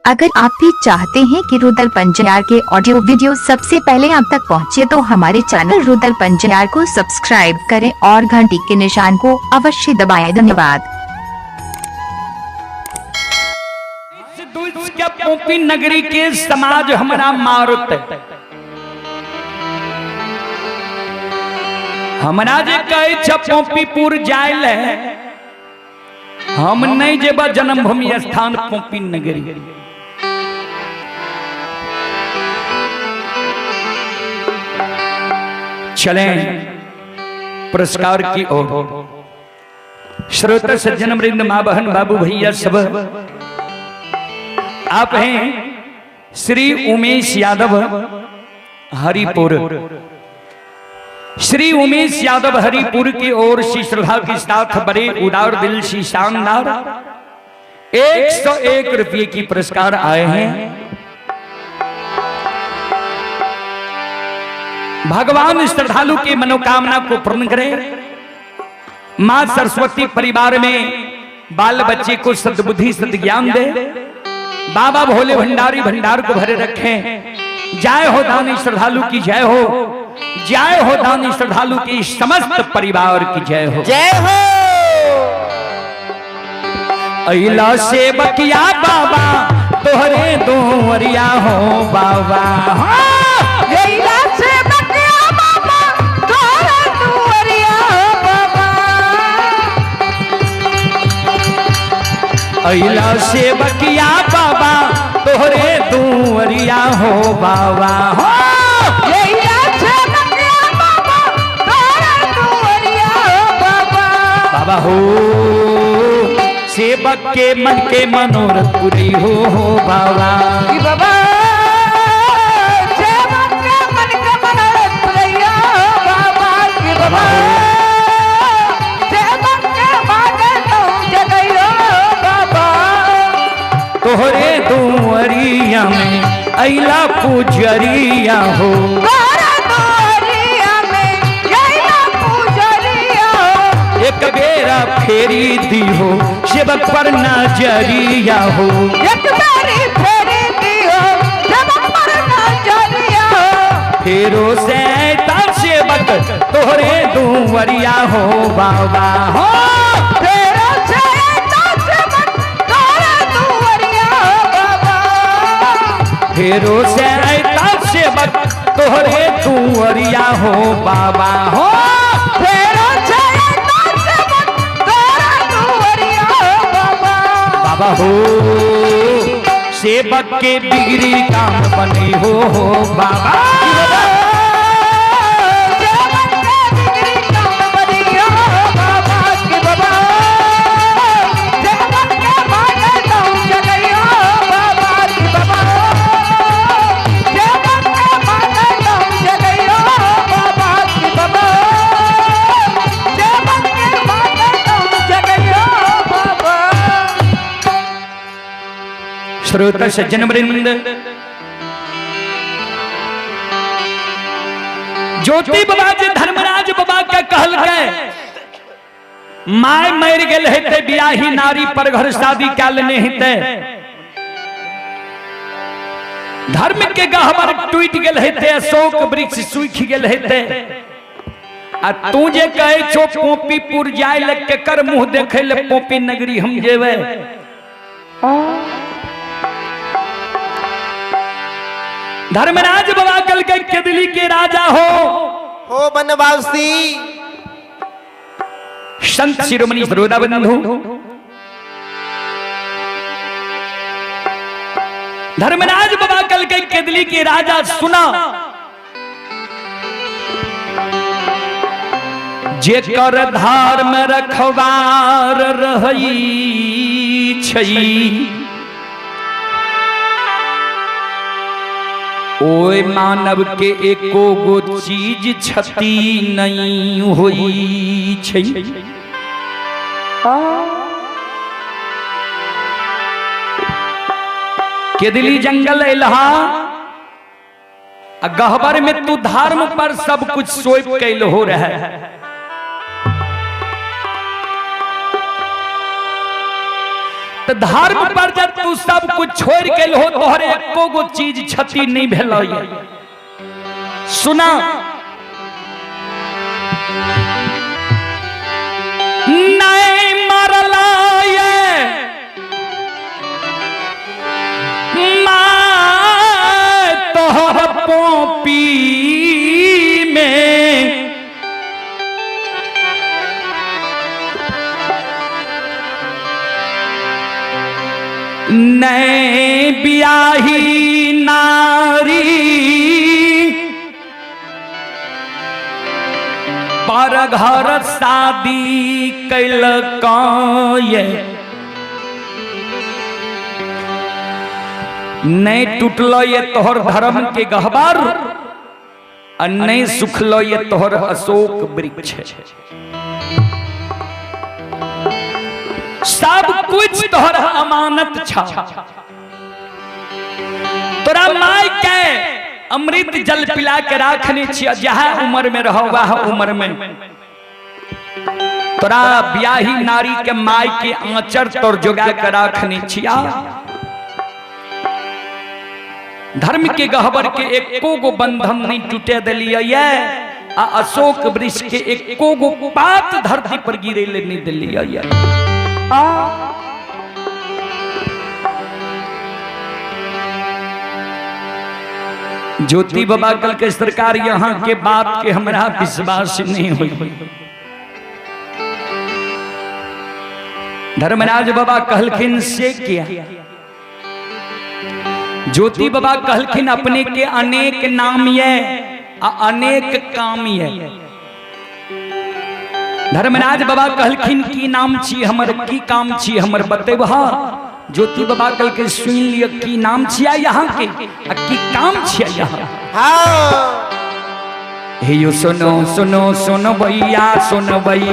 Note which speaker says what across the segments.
Speaker 1: अगर आप भी चाहते हैं कि रुदल पंजियार के ऑडियो वीडियो सबसे पहले आप तक पहुंचे तो हमारे चैनल रुदल पंजियार को सब्सक्राइब करें और घंटी के निशान को अवश्य दबाएं। धन्यवाद।
Speaker 2: के पोपी नगरी के समाज हमरा मारत, हमरा जे कहे छ पोपीपुर जाय ले, हम नहीं जेबा जन्मभूमि स्थान पोपी नगरी। चलें पुरस्कार की ओर। श्रोता सज्जन वृंद, माँ बहन बाबू भैया सब, आप हैं श्री उमेश यादव हरिपुर। श्री उमेश यादव हरिपुर की ओर से श्रद्धा के साथ बड़े उदार दिल से शानदार 101 रुपये की पुरस्कार आए हैं। भगवान श्रद्धालु की मनोकामना को पूर्ण करे। मां सरस्वती परिवार में बाल बच्चे को सद्बुद्धि सद्ज्ञान दे। बाबा भोले भंडारी भंडार को भरे रखें। जय हो दानी श्रद्धालु की जय हो, जय हो दानी श्रद्धालु की समस्त परिवार की जय हो,
Speaker 3: जय हो।
Speaker 2: अइला से बकिया बाबा तोहरे दोवरिया हो बाबा।
Speaker 3: अइला से बकिया बाबा तोहरे दुआरिया हो बाबा।
Speaker 2: अइला से बकिया बाबा तोहरे दुवरिया हो बाबा। हो
Speaker 3: अइला से बकिया बाबा तोहरे दुआरिया हो बाबा।
Speaker 2: बाबा हो सेवक के मन के मनोरथ पूरी हो बाबा।
Speaker 3: कि बाबा सेवक के मन के मनोरथ पुरैया हो बाबा। कि बाबा सेवक के भागल तू जगैया हो बाबा।
Speaker 2: तोहरे दुवरिया में अइला पुजरिया हो।
Speaker 3: तोहरे दुआरिया में अइला पुजरिया हो।
Speaker 2: एक बेरा फेरी दी हो सेवक पर नजरिया हो।
Speaker 3: एक बेरी फेरी दी हो सेवक पर नजरिया हो।
Speaker 2: फेरो से सेवक तोहरे दुवरिया हो बाबा। हो
Speaker 3: फेरो से सेवक तोहरे दुआरिया हो बाबा।
Speaker 2: फेरो से सेवक तोहरे दुवरिया हो बाबा। हो
Speaker 3: फेरो से सेवक तोहरे दुआरिया हो बाबा।
Speaker 2: बाबा हो सेवक के बिगड़ी काम बनी हो बाबा।
Speaker 3: सेवक के बिगड़ी काम बनी हो बाबा। कि बाबा सेवक के भागल तू जगैया हो बाबा। कि बाबा सेवक के भागल तू जगैया हो बाबा। कि बाबा सेवक के भागल तू जगैया हो बाबा।
Speaker 2: श्रोता सज्जन वृंद, ज्योति बाबा जी धर्मराज बाबा के कहल गए my मर गेल हेते बियाही नारी पर घर शादी कै लेने हेते, धर्म के गहबर टूट गेल हेते, अशोक वृक्ष सूखि गेल हेते, आ तू जे कहे छो पोपीपुर जाय ले केकर मुंह देखे ले पोपी नगरी हम जेबै। धर्मराज बाबा कल के केदली के राजा हो
Speaker 3: हो बनवासी।
Speaker 2: संत शिरोमणि श्रोता बंधु, धर्मराज बाबा कल के केदली के राजा सुना जेकर धर्म रखवार रहई छई ओए मानव के एको गो चीज क्षति नहीं होई छई। केदली जंगल एलहा आ गहबर में तू धर्म पर सब कुछ सोप कैल हो रहा है। तो धर्म पर जब तू सब कुछ छोड़ के हो तोहरे एको गो चीज क्षति नहीं भेलो। सुना नहीं मरला ये मां तोहर पोपी में नहीं बियाही नारी पर घर शादी कैलक ये नहीं टूटलो ये तोहर धर्म के गहबर और नहीं सुखलो ये तोहर अशोक वृक्ष। सब कुछ तोहर अमानत छा। तोरा माय के अमृत जल पिला के राखने छिया, जहाँ उम्र में रहो वह उम्र में। तोरा ब्याही नारी के my के आंचर तोर जोगा के राखने छिया। धर्म के गहबर के एको गो बंधन नहीं टूटे दिलिए ये, आ अशोक वृक्ष के एको गो पात धरती पर गिरे ले नहीं दिलिए ये। ज्योति बाबा कल के सरकार यहाँ के बात के हमरा विश्वास नहीं हुई। धर्मराज बाबा कहलखिन से किया। ज्योति बाबा कहलखिन अपने के अनेक नाम ये आ अनेक काम ये। धर्मराज बाबा कहलखिन की नाम छी हमर, की काम छी हमर बतेबह। ज्योति बाबा कल के सुन लिय की नाम छिया यहाँ के आ की काम छिया यहाँ।
Speaker 4: हाँ।
Speaker 2: हे यो सुनो सुनो सुनो भैया सुनो भई।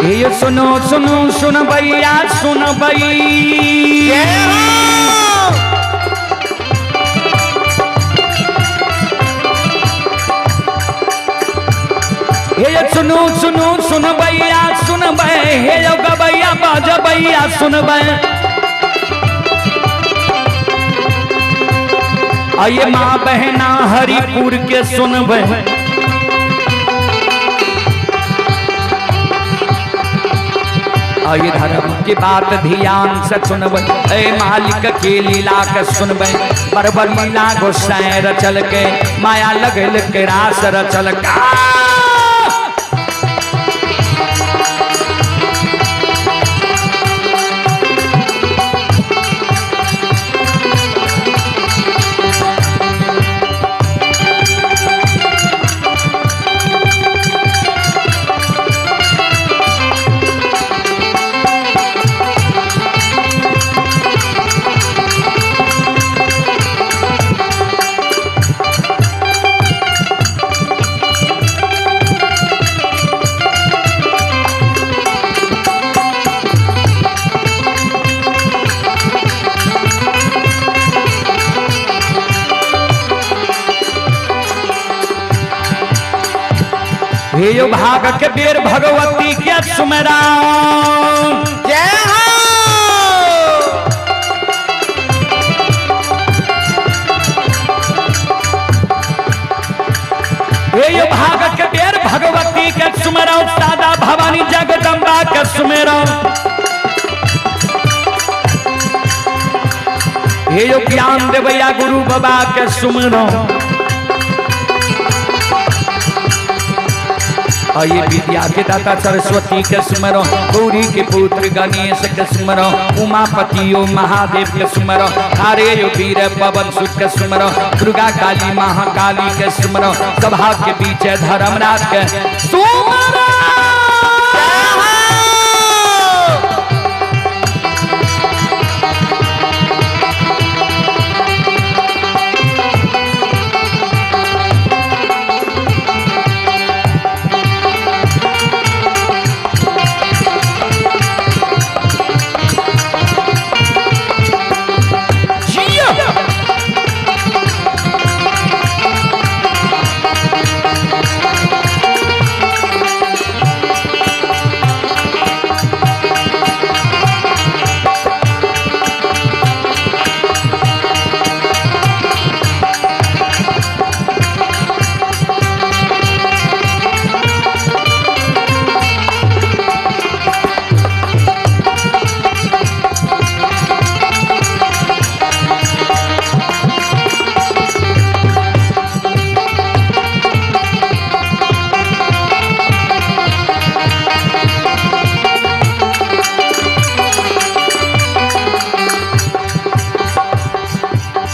Speaker 2: ये सुनो सुनो सुन भैया सुन भई। हे सुनो सुनो सुन भैया सुन भई, हे यो गबैया बाज भैया सुन भई। आइए माँ बहना हरिपुर के सुन भई। आइए धर्म की बात ध्यान से सुनबै, ए मालिक के लीला के सुनबै। बरबर लीला गोसाई रचल के, माया लगल के रास रचल का। हे यो भाग के बेर भगवती के सुमरा।
Speaker 4: जय हो।
Speaker 2: हे यो भाग के बेर भगवती के सुमरा, सादा भवानी जगदम्बा के सुमेरा। हे यो ज्ञान देवैया गुरु बाबा के सुमरो। आइए विद्या के दाता सरस्वती के स्मरो, गौरी के पुत्र गणेश के स्मरो, उमापति ओ महादेव के स्मरो, हरे यो वीर पवन सुत के स्मरो, दुर्गा काली महाकाली के स्मरो, सभा के बीच धर्मराज के सुमरो।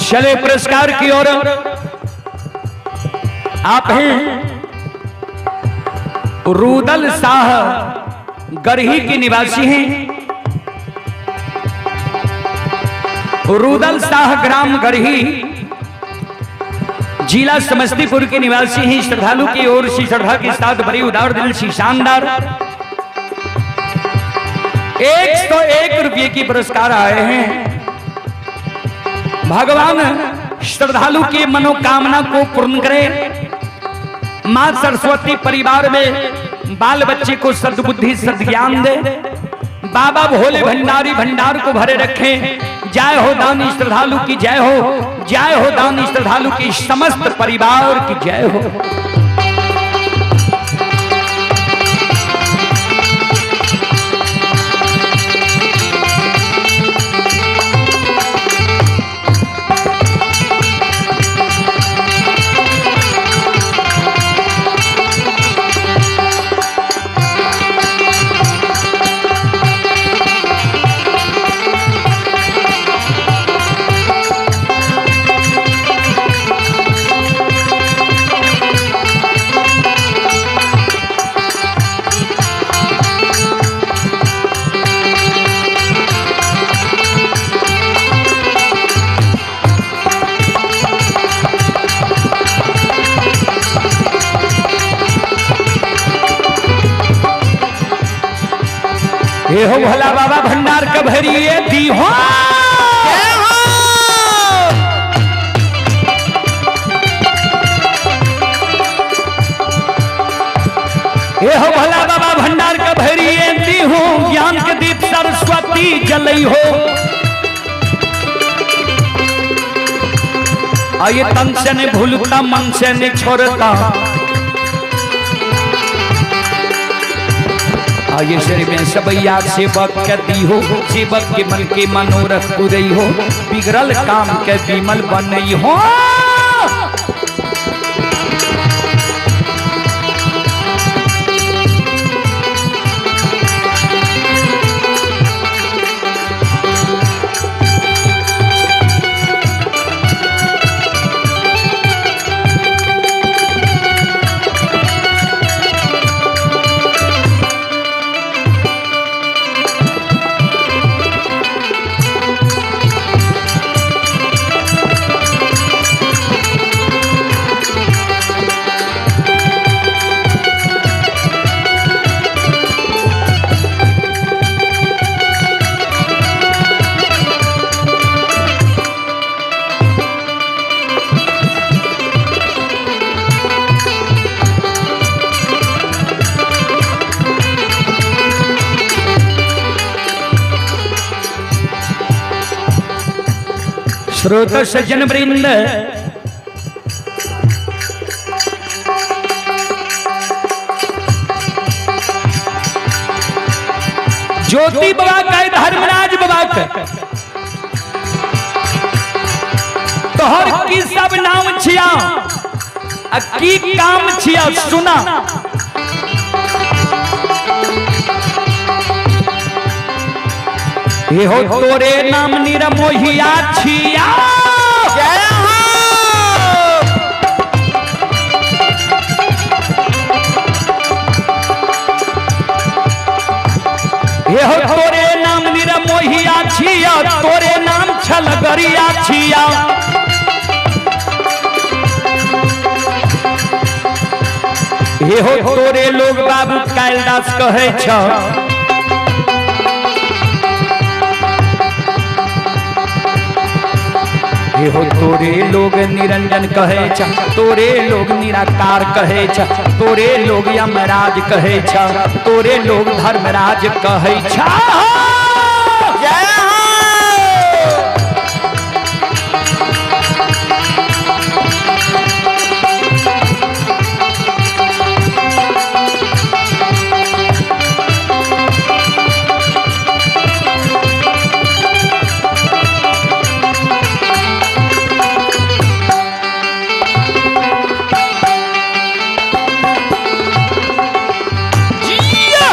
Speaker 2: चले पुरस्कार की ओर। आप हैं रुदल शाह, गरही के निवासी हैं। रुदल शाह ग्राम गरही, जिला समस्तीपुर के निवासी हैं। श्रद्धालु की ओर से श्रद्धा के साथ बड़ी उदार दिल सी शानदार 101 रुपये की पुरस्कार आए हैं। भगवान श्रद्धालु की मनोकामना को पूर्ण करे। मां सरस्वती परिवार में बाल बच्चे को सद्बुद्धि सद्ज्ञान दे। बाबा भोले भंडारी भंडार को भरे रखें। जय हो दानी श्रद्धालु की जय हो, जय हो दानी श्रद्धालु की समस्त परिवार की जय हो। ये हो भोला बाबा भंडार के भरिए दी हो। ये हो भोला बाबा भंडार के भरिए दी हो, ज्ञान के दीप सरस्वती जलई हो। आये तन से नहीं भूलता मन से नहीं छोड़ता, आये शरीर में सबैया सेवक के दी हो, सेवक के मन के मनोरथ पुरई हो, बिगड़ल काम के विमल बनई हो। श्रोत सज्जन वृंद, ज्योति बाबा का धर्मराज बाबा का तोहर की सब नाम छिया आ की काम छिया सुना। हे हो तोरे नाम निरमोहिया छिया।
Speaker 4: जय हो।
Speaker 2: हे हो तोरे नाम निरमोहिया छिया, तोरे नाम छलगरिया छिया। हे हो तोरे लोग बाबू कालिदास कहै छ। हे हो तोरे लोग निरंजन कहै छ, तोरे लोग निराकार कहै छ, तोरे लोग यमराज कहै छ, तोरे लोग धर्मराज कहै छ।
Speaker 4: जय हो।
Speaker 2: जिया!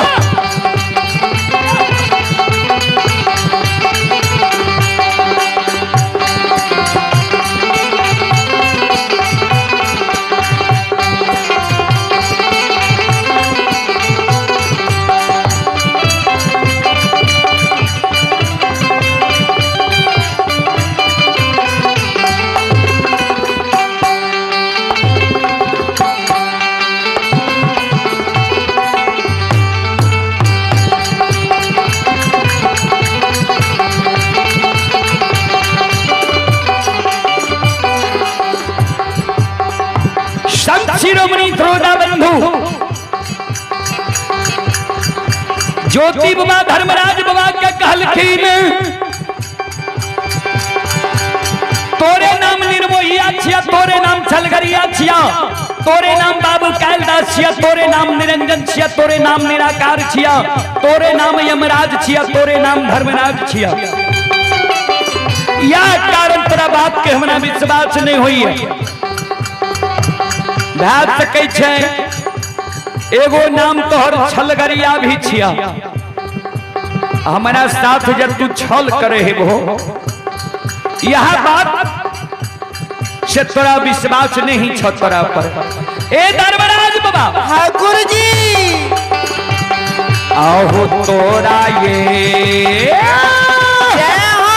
Speaker 2: संत शिरोमणि श्रोता बंधु ज्योति बाबा धर्मराज बाबा के कहलखिन, तोरे नाम निर्मोहिया छिया, तोरे नाम छलगरिया छिया, तोरे नाम बाबू कालिदास छिया, तोरे नाम निरंजन छिया, तोरे नाम निराकार छिया, तोरे नाम यमराज छिया, तोरे नाम धर्मराज छिया। यह कारण तोरा बात के हमरा विश्वास नहीं होई है। भए सकै छै एगो नाम तोहर छलगरिया भी छिया, हमारा साथ जब तू छल करे हेबो, यह बात से तोरा विश्वास नहीं छ तोरा पर। ए धर्मराज बाबा
Speaker 4: ठाकुर जी
Speaker 2: आहो तोरा ये
Speaker 4: जय हो।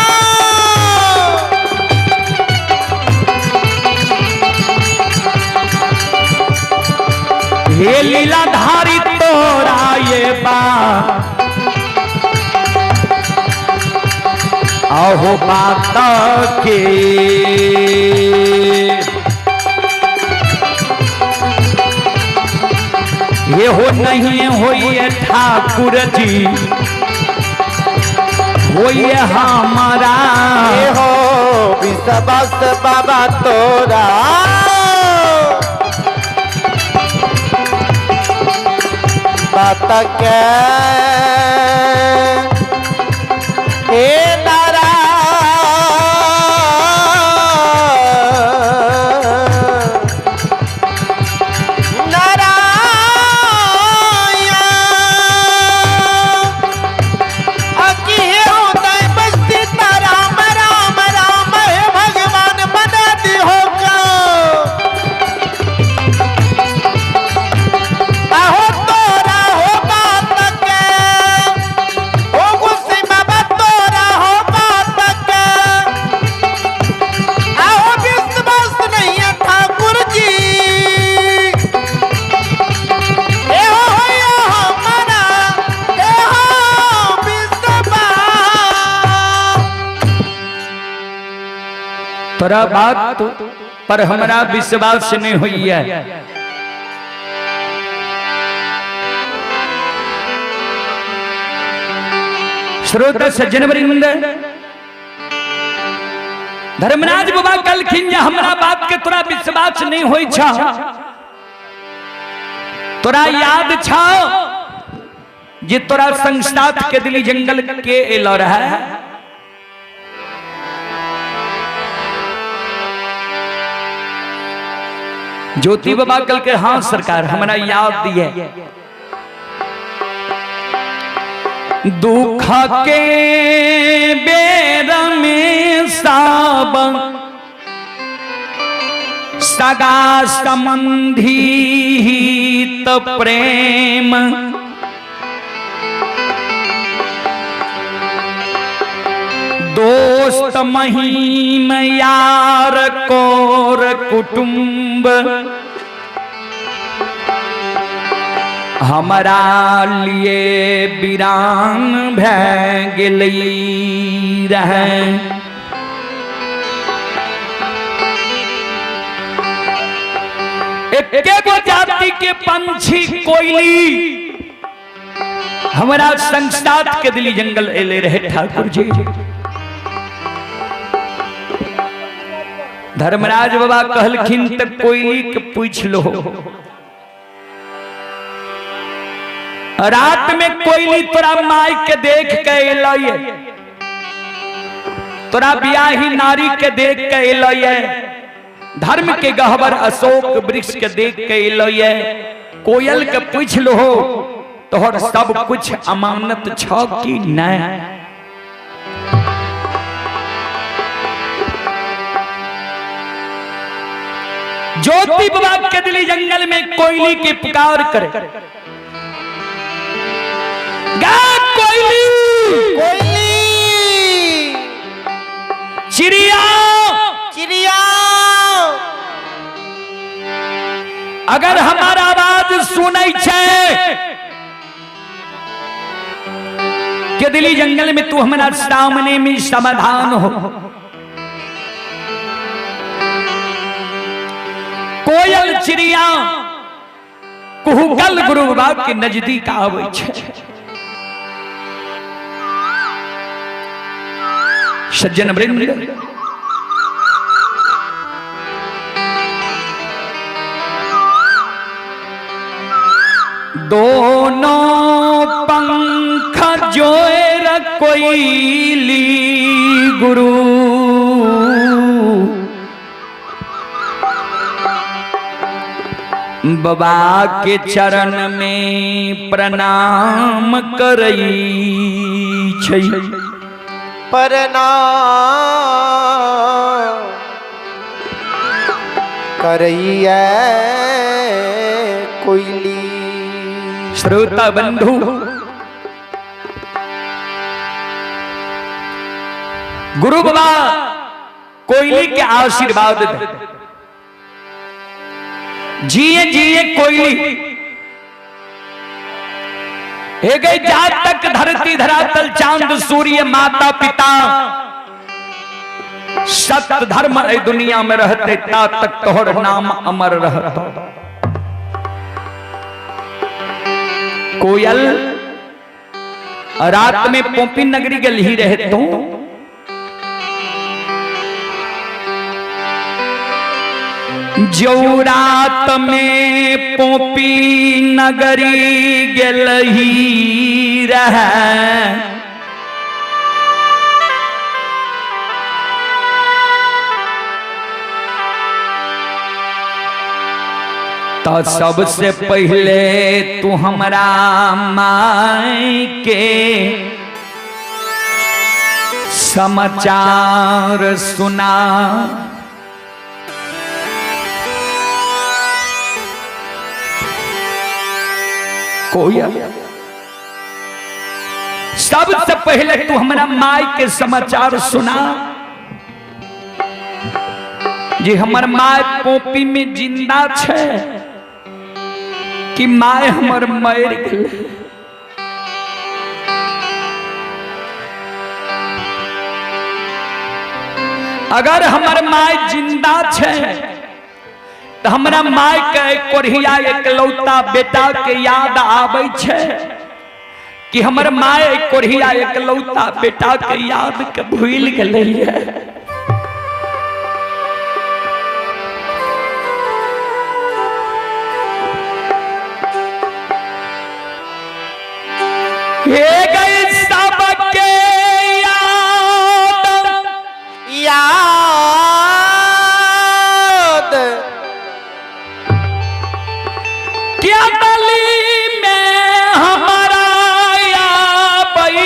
Speaker 2: हे लीलाधारी तोरा ये बा आहो बात के ये हो नहीं होइए ठाकुर जी होइए हमारा।
Speaker 4: हे हो विश्वास बाबा तोरा बात के। हे नारायण नारायण अकी होता बस्ती राम राम राम हे भगवान बना दी हो का। आहो तोरा हो बात के ओ गुस्से बाबा तोरा हो बात के। आहो विश्वास नहीं है ठाकुर जी ए हो हो हमारा ए हो विश्वास।
Speaker 2: तोरा बात पर हमरा विश्वास नहीं हुई है। श्रोता सज्जन वृंद, धर्मराज बाबा कहलखिन जे हमरा बात के तोरा विश्वास नहीं होई छ। तोरा याद छ जे तोरा संग साथ के दिली जंगल के एलो रहे? ज्योति बाबा कल के हाँ सरकार हमरा याद दिए। दुख के बेर में सब सगा संबंधी हित प्रेम दोस्त महीम यार कोर कुटुंब हमारा लिए वीरान भै गेलै रहे। एके गो जाति के पंछी कोयली हमारा संसार के दिली जंगल एले रहे ठाकुर जी। धर्मराज बाबा कहलखिन त कोयली के पूछ लो। रात में कोयली तोरा माई के देख के एलै, तोरा बियाही नारी के देख के एलै, धर्म के गहबर अशोक वृक्ष के देख के एलै। कोयल के पूछ लो तोहर सब कुछ अमानत छ कि नहीं। ज्योति बाबा के दिली जंगल में कोयली की पुकार करे, गा कोयली
Speaker 4: कोयली
Speaker 2: चिड़िया
Speaker 4: चिड़िया,
Speaker 2: अगर हमारा आवाज सुनै छै के दिली जंगल में तू हमारा सामने में समाधान हो। कोयल चिड़िया कुहुकल गुरु बाबा के नजदीक आवे छै। सज्जन वृंद, दोनों पंख जोर कोयली गुरु बाबा के चरण में प्रणाम करई छै।
Speaker 4: प्रणाम करैया कोयली।
Speaker 2: श्रोता बंधु, गुरु बाबा कोयली के आशीर्वाद दे। जिए जिए कोयली हे गई, जा तक धरती धरातल चांद सूर्य माता पिता सत्य धर्म ए दुनिया में रहते ता तक तोहर नाम अमर रहता। कोयल रात में पोपी नगरी गल ही रहे तो जो रात में पोपी नगरी गल ही रहे तो सबसे पहले तू हमरा माई के समाचार सुना। कोयल सबसे पहले तू हमरा माई के समाचार सुना। जी हमर my पोपी में जिंदा छे कि my हमर मर गेल। अगर हमर my जिंदा छे तो हमरा my के कोढ़िया एकलौता बेटा के याद आवे छे कि हमर my कोढ़िया एकलौता बेटा के याद के भूल गेलै। हे गई सबके याद
Speaker 4: याद
Speaker 2: क्या गली में हमारा या बई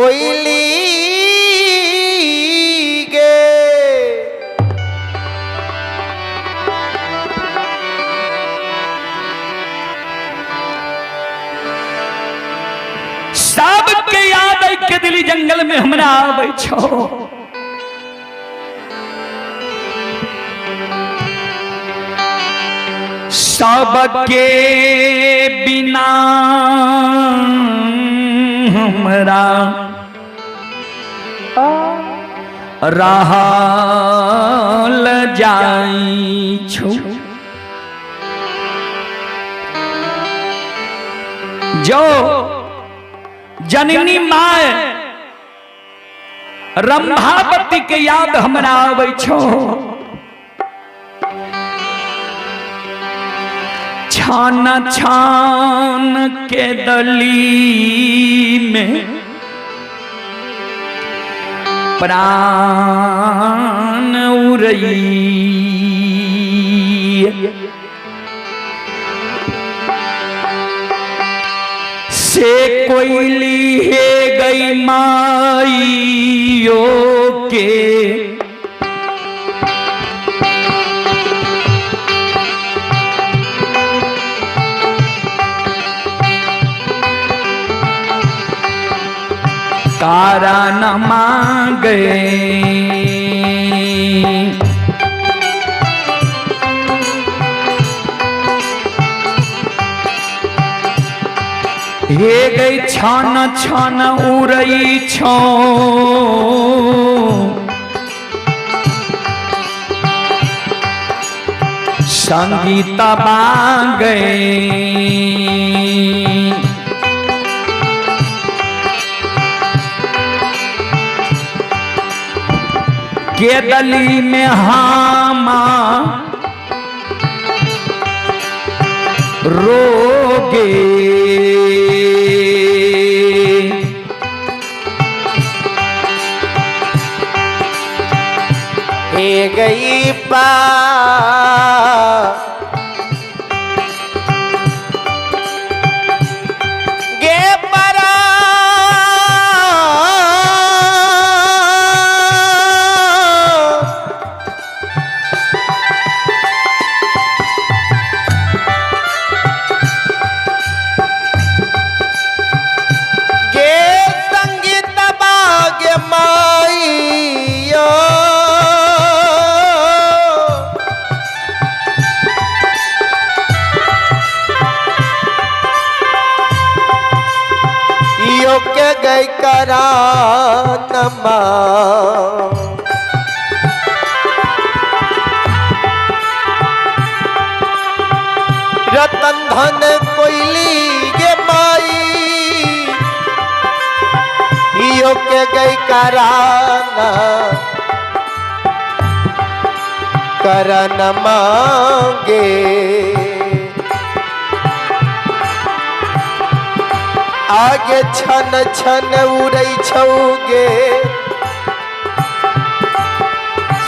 Speaker 4: कोयली गे।
Speaker 2: सबके याद आई के दिली जंगल में हमरा आबै छो। सबके बिना हमरा रहल जाई छो। जो जननी my Rambhavati के याद हमरा आबै छो। छान छान के दली में प्राण उरई, से कोयली हे गई माइयो के। कारण मांगे हे गई छान छान उरई छो। संगीत बागे के दली में हामा रोगे।
Speaker 4: हे गई पा गे परा गे संगीत बाग माइयो। यो के गई करानमा रतन धन कोयली गे माई। यो के गई कराना करन मांगे। आगे छन छन उड़ै छौगे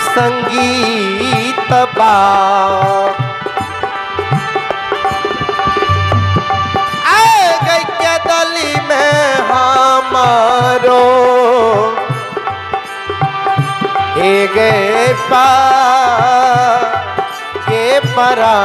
Speaker 4: संगीत बा। आए गई के दली में हमारो हे गे पा के परा।